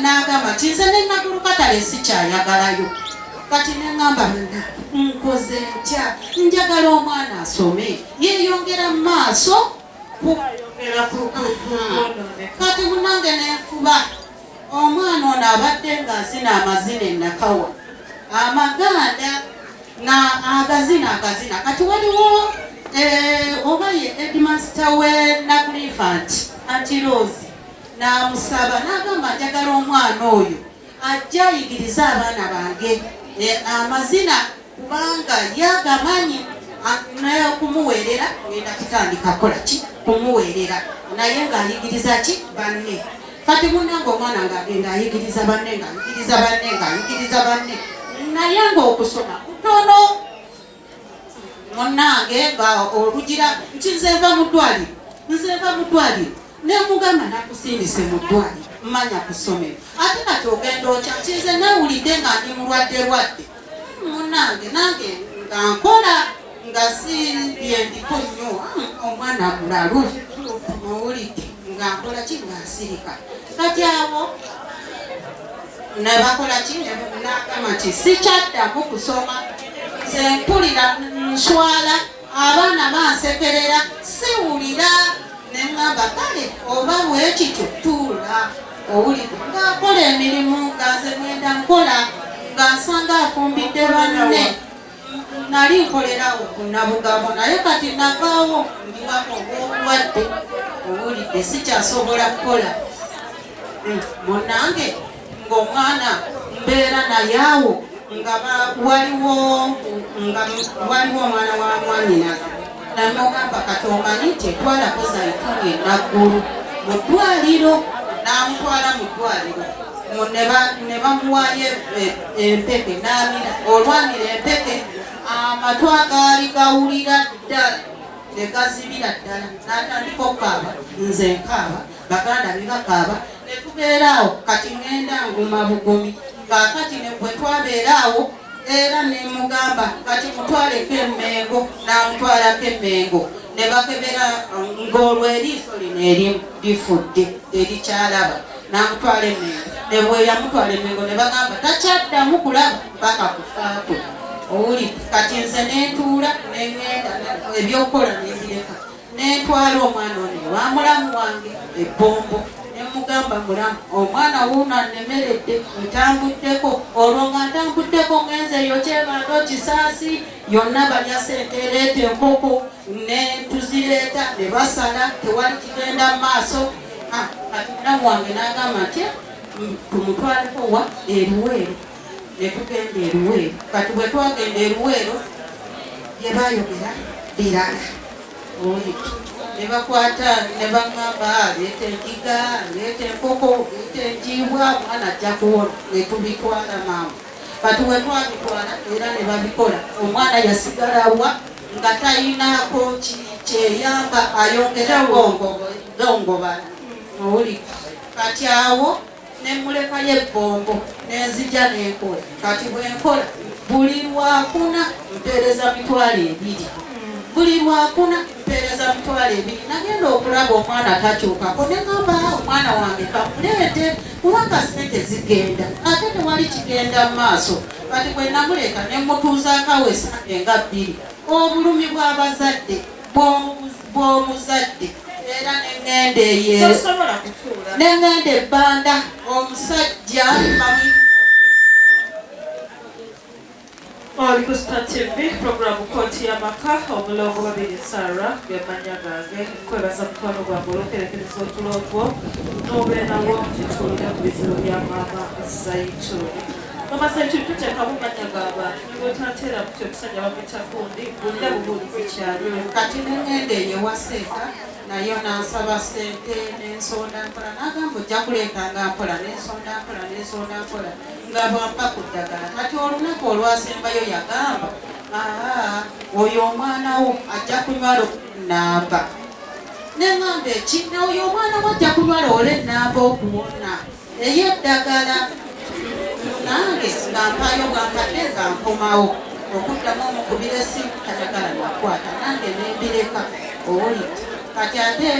n'agamba nti nze ne Naggulu Katale sikyayagalayo. Kati ne ŋŋamba nkoze ntya? Njagala omwana asome yeeyongera mu maaso. Kati munnange nenfuba omwana ono abadde ng'azina amazina ennakawa amaganda na agazina agazina. Kati waliwo oba ye headmaster we Naggulu Infant Auntie Rose n'amusaba n'agamba njagala omwana oyo ajje ayigirize abaana bange amazina kubanga yagamanyi naye okumuweerera ngenda kutandika kukola ki kumuweerera naye ng'ayigiriza ki banne. Kati munnange omwana ng'agenda ayigiriza banne ng'ayigiriza banne ng'ayigiriza banne naye ng'okusoma kutono. Munnange nga olugira nti nze nva mu ddwaliro nze nva mu ddwaliro ne mugamba nakusindise mu ddwaliro mmanya ku ssomero ate kati ogenda otya nti nze nawulidde nga ndi mulwadde lwadde. Munnange nange nga nkola nga si byendiko nnyo omwana mulalu muwulidde nga nkola ki nga nsirika. Kati awo ne bakola ki n'agamba nti sikyaddamu kusoma nze mpulira nswala abaana bansekerera siwulira. Ne ŋŋamba kale oba bwekityo tuula owulidde ng'akola emirimu nga nze mwenda nkola nga nsanga afumbidde banne. Nali nkolerawo ku Nabugabo, naye kati navaawo ndi waka olw'obulwadde, owulidde, sikyasobola kukola. Munnange ng'omwana mbeera naye awo nga waliwo nga waliwo omwana wa mwannyinaze namugamba, kati omanyi nti etwalako Zaituni e Naggulu mu ddwaliro, n'amutwala mu ddwaliro ne bamuwaayo empeke n'amira. Olwamira empeke, amatu agaali gawulira ddala ne gazibira ddala, n'atandika okukaaba, nze nkaaba, baganda be bakaaba, ne tubeera awo. Kati ŋŋenda nguma bugumi. Kaakati ne bwe twabeera awo era ne mugamba, kati mutwaleko Emmengo, n'amutwalako Emmengo ne bakebera ng'olwo eriiso lino erimu lifudde, terikyalaba. N'amutwala Emmengo, ne bwe yamutwala Emmengo ne bagamba takyaddamu kulaba paka kufa kwe. Owulidde? Kati nze ne ntuula ne ŋŋenda ebyokukola ne mbireka, ne ntwala omwana ono ewa mulamu wange ebbombo, ne mugamba, mulamu, omwana wuuno annemeredde, ntambuddeko. Olwo nga ntambuddeko, ngenze eyo Kyebando, Kisaasi, yonna balya sente, ereeta enkoko ne tuzireeta ne basala, tewali kigenda mu maaso. Kati mulamu wange n'agamba nti tumutwaleko wa Eruweero, ne tugenda Eruweero. Kati bwe twagenda Eruweero, bye baayogera birala, owulidde, ne bakwata ne baŋŋamba, leeta endiga, leeta enkoko, leeta enjiibwa, omwana ajja kuwona. Ne tubitwala, maama. Kati bwe twabitwala era ne babikola, omwana yasigala wa nga tayinaako kyeyamba, ayongera gongobala, owulidde. Kati awo ne mulekayo ebbombo, nenzija nenkola. Kati bwe nkola, buli lwakuna mpeereza 20,000, buli lwakuna mpeereza 20,000. Nagenda okulaba omwana takyukako, ne ŋŋamba, omwana wange kamuleete, kubanga sente zigenda ate tewali kigenda mu maaso. Kati bwe namuleeta ne mutuuzaako awo esande nga 2, obulumi bw'abazadde bw'omuzadde, era ne ŋŋenda eyo Tosobola kutuula. Ne ŋŋenda ebbanda, omusajja bamu Oli ku Star TV, programu Kooti y'Amaka, omulongo Babiri Sarah gemanya gange. Nkwebaza mukwano gwange olw'okerekereza otulo two n'obeerawo netuwulira ku bizibu bya maama Zaituni. Maama Zaituni, tuteekamu mannya g'abantu nebwotateera mutyo, omusajja bamuyita gundi, bulira bubuulizi kyaliwo. Kati ne ŋŋenda eyo ewa Seeka, nayo nansaba sente, nensonda mpola, n'agamba ojja kuleetanga mpola, nensonda mpola, nensonda mpola nga bwampa ku ddagala. Kati olunaku olwasembayo yagamba, aa, oyo omwana wo ajja kunywa namba. Neŋŋamba, eki? Oyo omwana wo ajja kunywa loole namba okuwona ey'eddagala. Nange nga mpayo, nga mpadde, nga nkomawo okuddamu omukubira essimu, tayagala nakwata, nange nembireka, owulidde. Kati ate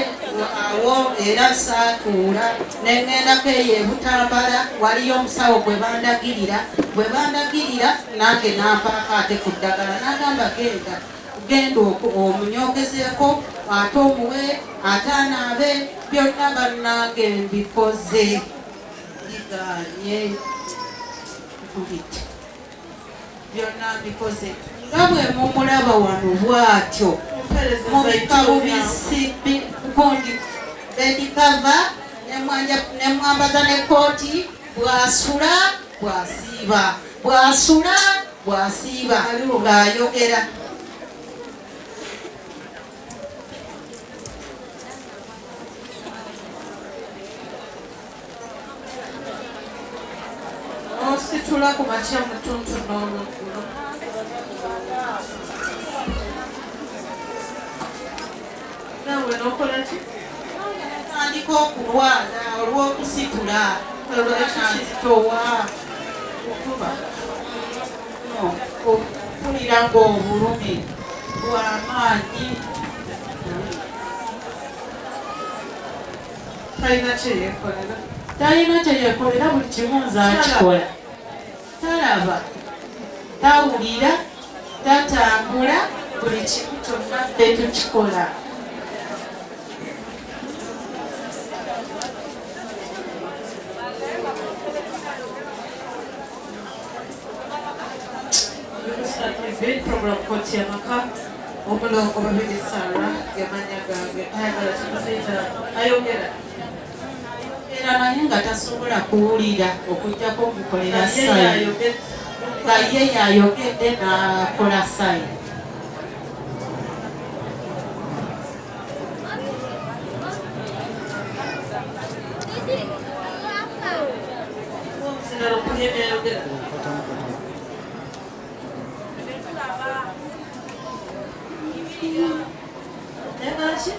awo era saatuula, neŋŋendako eyo Ebutambala, waliyo omusawo gwe bandagirira, gwe bandagirira, nange nampaako ate ku ddagala, n'agamba genda, genda omunyogezeeko, ate omuwe, ate anaabe, byonna bannange mbikoze, biganye kubiti, byonna mbikoze nga bwe mumulaba wano bw'atyo, mubika bubisi gundi bed cover, nemwambaza ne kooti, bwasula bwasiiba, bwasula bwasiiba ng'ayogera. Ositula ku makya, mu ttuntu n'olweggulo. Naawe n'okola ki? Tandika okulwala olw'okusitula, nzitowa. Okuba okuwulira ng'obulumi bw'amaanyi. Talina kyeyekolera? Talina kyeyekolera, buli kimu nze akikola. Talaba, tawulira, tatambula, buli kimu kyonna ffe tukikola. TV, program Kooti y'Amaka. Omulongo Babirye Sarah gemanya gange. Ayagala kimuziita ayogera. Ayogera naye nga tasobola kuwulira okuggyako okukolera Nga ye sayini. yayogedde. Nga ye yayogedde n'akola sayini. Omuzindaalo okulya ebyayogera. Ayagala ki?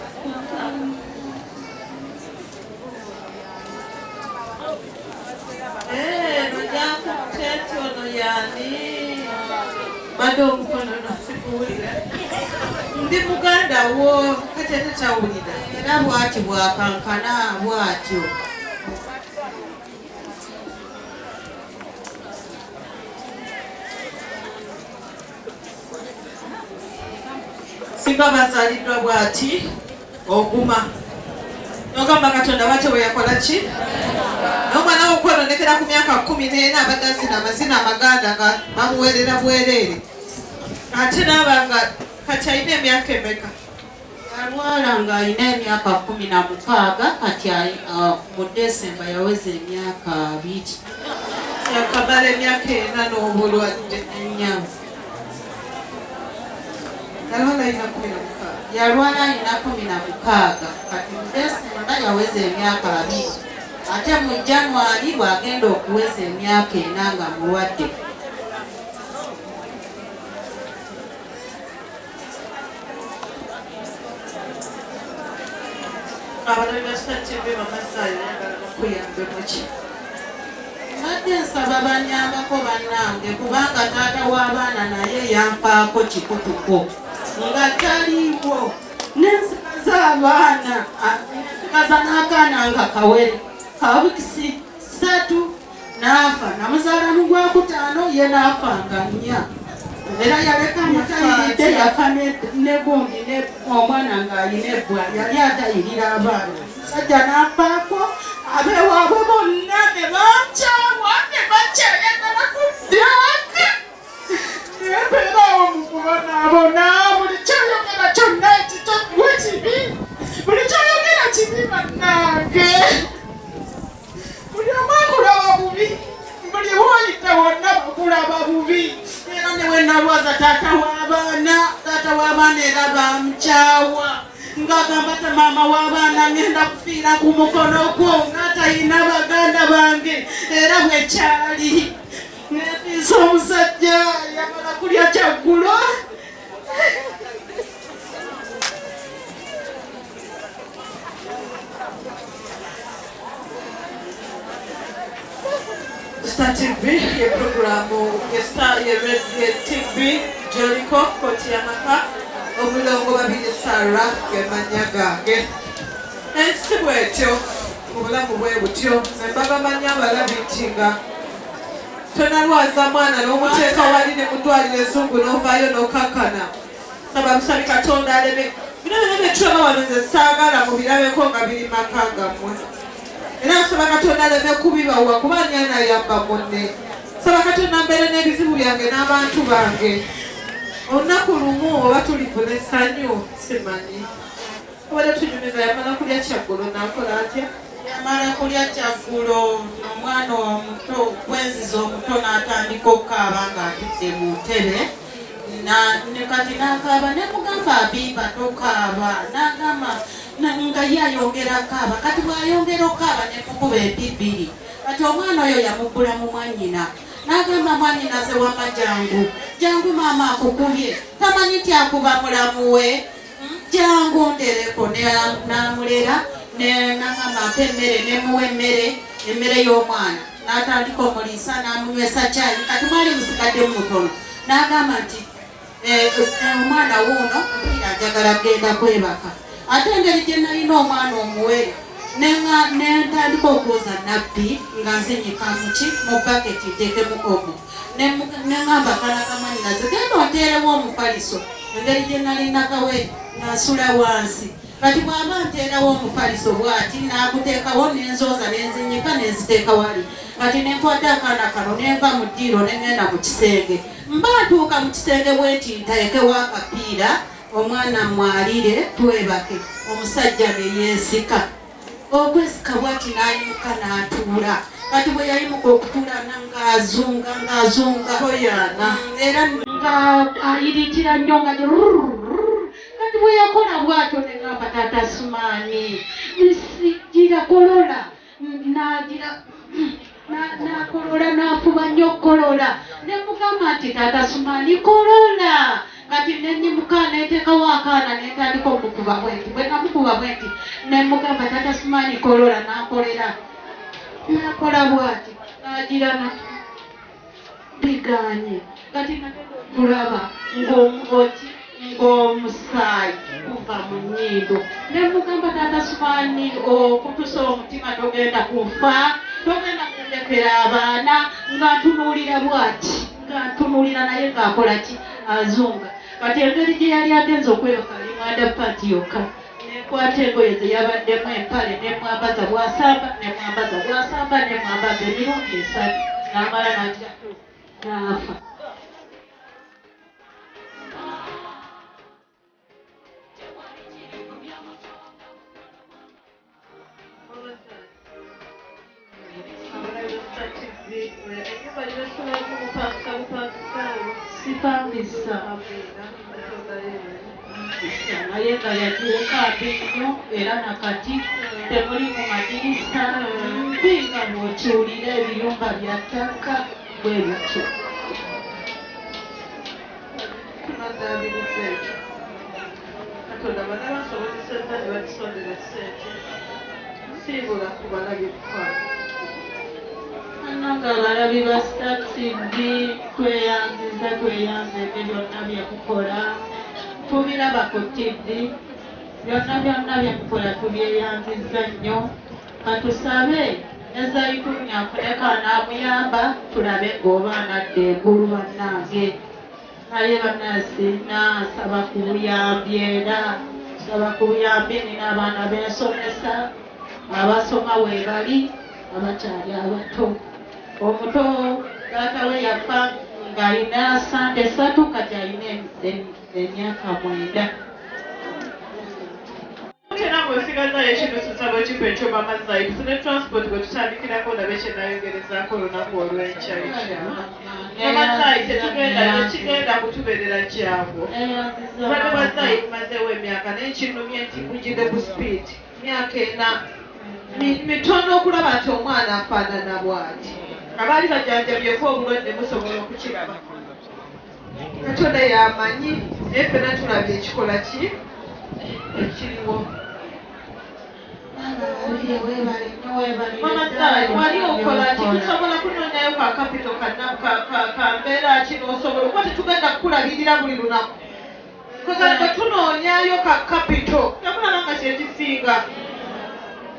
Eno gyakutte ono y'ani? Mbadde omukono nasikuwulira. Ndi muganda wo kati ate tawulira. Era bw'ati bw'akankana bw'atyo. Singa bazaaliddwa bw'ati oguma n'ogamba Katonda bw'atyo bwe yakola ki? N'omwana wo okwononekera ku myaka 14 abadde azina amazina amaganda nga bamuweerera bwereere, ate n'aba nga kati alina emyaka emeka? Yalwala ng'alina emyaka 16 kati mu Desemba yaweza emyaka 20. Yakamala emyaka 4 n'obulwadde. Ennyo. Yalwala alina 16. Yalwala alina 16 kati mu Desemba yaweza emyaka 20. Ate mu January bw'agenda okuweza emyaka 4 nga mulwadde. Abalabi ba Star TV bamasayo ayagala bakuyambe muki? Mbadde nsaba bannyambako bannange kubanga taata w'abaana naye yampaako kikutuko nga taliiwo. Nensigaza abaana, nensigaza n'akaana nga kawere ka wiikisi 3 n'afa. Namuzaala mu gwakutaano ye n'afa nga 4. Era yaleka mutayiridde yafa ne gundi ne omwana ng'alina ebbwa yali atayirira abaana. Musajja n'afaako abeewaabwe bonna ne bankyawa ne bakyayagala kuddaaka. Nembeera awo mu kubonaabona buli ky'oyogera kyonna ekikyo gwe kibi. Buli ky'oyogera kibi bannange. Buli omu akulaba bubi. Buli w'oyita wonna bakulaba bubi. Era ne bwe nalwaza taata w'abaana era bamukyawa. Ng'agamba ta maama w'abaana ngenda kufiira ku mukono gwo ng'atayina baganda bange. Era bwe kyali. Nefiisa omusajja yamala kulya kyaggulo. Star TV ye programu ye Star ye Red TV gy'oliko Kooti y'Amaka. Omulongo Babirye Sarah gemanya gange. Ensi bw'etyo obulamu bwe butyo. Nze mbabamanyi abalabi nti nga tonalwaza mwana n'omuteeka wali ne mu ddwaliro ezzungu n'ovaayo n'okakkana. Saba busabi Katonda aleme. Bino byonna bye tulaba wano nze saagala mubirabeko nga biri maka gammwe. Era nsaba Katonda aleme kubibawa kuba ani anayamba munne. Nsaba Katonda mbeere n'ebizibu byange n'abantu bange. Olunaku lumu oba tulifuna essanyu simanyi. Obadde tunyumiza yamala kulya kyaggulo n'akola atya? Yamala kulya kyaggulo omwana omuto gwenziza omuto n'atandika okukaaba ng'atudde mu ntebe. Ne kati n'akaaba ne mugamba Abiba tokaaba n'agamba nga ye ayongera akaaba kati bw'ayongera okukaaba ne mukuba empi 2. Kati omwana oyo yamubbula mu mwannyina n'agamba mwannyinaze wamma jangu jangu maama akukubye tamanyi nti akuba mulamu we jangu ndereko n'amulera n'agamba mpa emmere ne muwa emmere y'omwana n'atandika omuliisa n'amunywesa caayi kati mwali musigaddemu mutono n'agamba nti omwana wuuno mpulira njagala kugenda kwebaka ate engeri gye nalina omwana omuwere nentandika okwoza nabbi nga nzinyika muki mu baketi nteekemu omo neŋŋamba akaana ka mwannyinaze genda onteerewo omufaliso engeri gye nali nakawere nga nsula wansi. Kati bw'aba nteerawo omufaliso bw'ati, n'aguteekawo, ne nzooza ne nzinnyika ne nziteeka wali. Kati ne nkwata akaana kano ne nva mu ddiiro ne ŋŋenda mu kisenge. Mba ntuuka mu kisenge bwe nti nteekewo akapiira omwana mmwalire twebake, omusajja ne yeesika. Okwesika bw'ati n'ayimuka n'atuula. Kati bwe yayimuka okutuula ng'azunga ng'azunga. Toyaana. Era nga ayiriitira nnyo nga kati bwe yakola bw'atyo ne ŋŋamba taata Sumaani gira kolola n'agira n'akolola n'afuba nnyo okukolola ne mugamba nti taata Sumaani kolola. Kati ne nnyimuka ne nteekawo akaana ne ntandika omukuba bwenti bwe namukuba bwenti ne mugamba taata Sumaani kolola n'akolera n'akola bw'ati n'agira na biganye. Kati nagenda okulaba ng'omusaayi guva mu nnyindo ne mugamba taata Sumaani okutusa omutima togenda kufa togenda kundekera abaana nga ntunuulira bw'ati nga ntunuulira naye ng'akola ki azunga. Kati engeri gye yali agenze okwebaka ali mu underpant yokka ne nkwata engoye ze yabaddemu empale ne mwambaza bw'asamba ne mwambaza bw'asamba ne mwambaza emirundi esatu n'amala n'agira n'afa. Ennyumba gyebasobola kumupangisa bupangisa sipangisa naye nga yagireka mbi nnyo era nakati temuli mu madirisa mbi nga bw'okiwulira ebiyumba bya ttaka bwe bityo. Tunadaabiriza ekyo. Katonda bana basobozesezza ne batusondera ssente. Siibula ku balabi mukwano. Bannange abalabi ba Star TV tweyanziza tweyanze ebyo byonna bye mukola tubiraba ku TV byonna byonna bye mukola tubyeyanziza nnyo. Katusabe ne Zaituni afune kanaamuyamba tulabe ng'oba anadda engulu bannange. Naye bannansi nsaba ku buyambi era nsaba ku buyambi nina abaana b'ensomesa abasoma weebali abakyali abato. Omuto taata we yafa ng'alina Sande 3 kati alina emyaka 9. Tena bw'osigazayo ekinusu nsaba okipa ekyo Mama Zai tufune transport gwe tutandikirako olabe kye nayogerezaako olunaku olw'enkya inshallah. Mama Zai tetugenda tekigenda kutubeerera kyangu. Obulwadde bwa Zai bumazeewo emyaka naye kinnumye nti bujjidde ku speed. Myaka 4 mitono okulaba nti omwana afaanana bw'ati. Abaali bajjanjabyeko obulwadde musobola okukiraba. Katonda y'amanyi naye ffenna tulabye ekikola ki ekiriwo. Mama Zai wali okola ki tusobola kunoonyayo ka kapito ka mbeera ki n'osobola okuba tetugenda kukulabirira buli lunaku. Bwe tunoonyayo ka kapito temulaba nga kyekisinga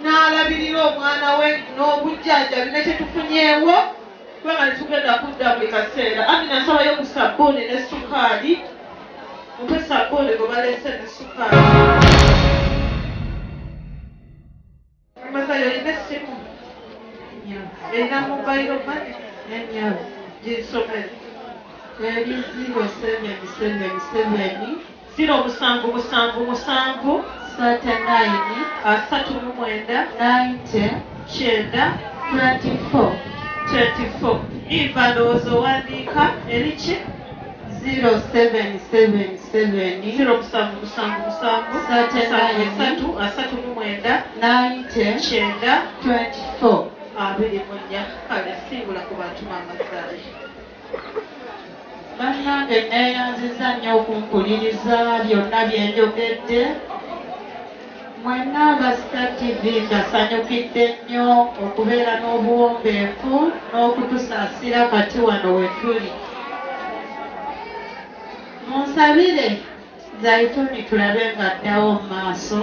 n'alabirira omwana we n'obujjanjabi ne kyetufunyeewo kubanga tetugenda kudda buli kaseera. Amina nsabayo ku sabbuuni ne sukaali. Mumpe sabbuuni gwe baleese ne sukaali. Mama Zai olina essimu? Erina mobile money? Ginsomere. Eri 0777 0777 39 39 90 9 24 24. Eva ndowooza owandiika eri ki? 0777 0777 3 39 90 9 24 24. Kale siibula ku bantu Mama Zai. Bannange neeyanziza nnyo okumpuliriza byonna bye njogedde. Mwenna aba Star TV mbasanyukidde nnyo okubeera n'obuwombeefu n'okutusaasira kati wano we tuli. Munsabire Zaituni tulabe ng'addawo mu maaso.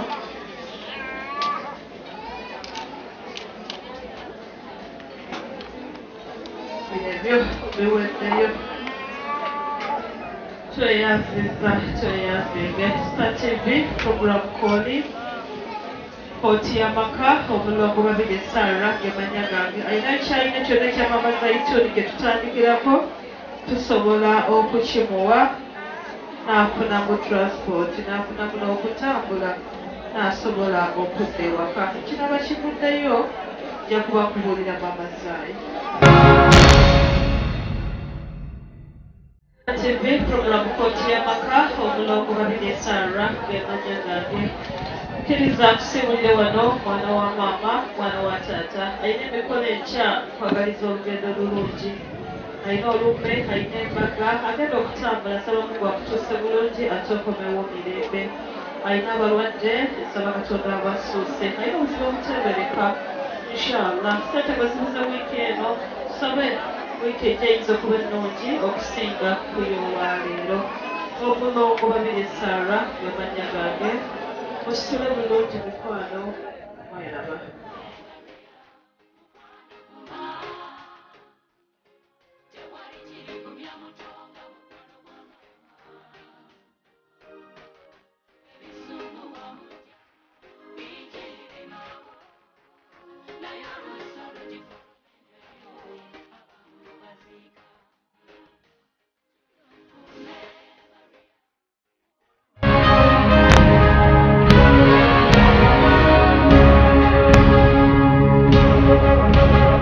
Ebyo biweddeyo. Tweyanziza tweyanzinge Star TV program Koli. Kkooti y'amaka, Omulongo Babirye Sarah ge mannya gange. Alina kyalina kyonna ekya Maama Zaituni ke tutandikirako, tusobola okukimuwa n'afunamu transport, n'afunamu n'okutambula n'asobola okudda ewaka. Ekinaaba kivuddeyo nja kuba nkubuulira Maama Zaayi. TV program Kkooti y'amaka, Omulongo Babirye Sarah ge mannya gange. Kkiriza nkusiibulire wano mwana wa maama, mwana wa taata. Alina emikolo enkya, nkwagaliza olugendo lulungi. Alina olumbe, alina embaga, agenda okutambula, nsaba Mungu akutuuse bulungi ate okomewo mirembe. Alina abalwadde, nsaba Katonda abassuuse. Alina obuzibu obuteebereka, inshallah. Ssente bwe zibuze wiiki eno, tusabe wiiki ejja eyinza okuba ennungi okusinga ku y'olwaleero. Omulongo Babirye Sarah ge mannya gange. Musule bulungi mikwano, mweraba.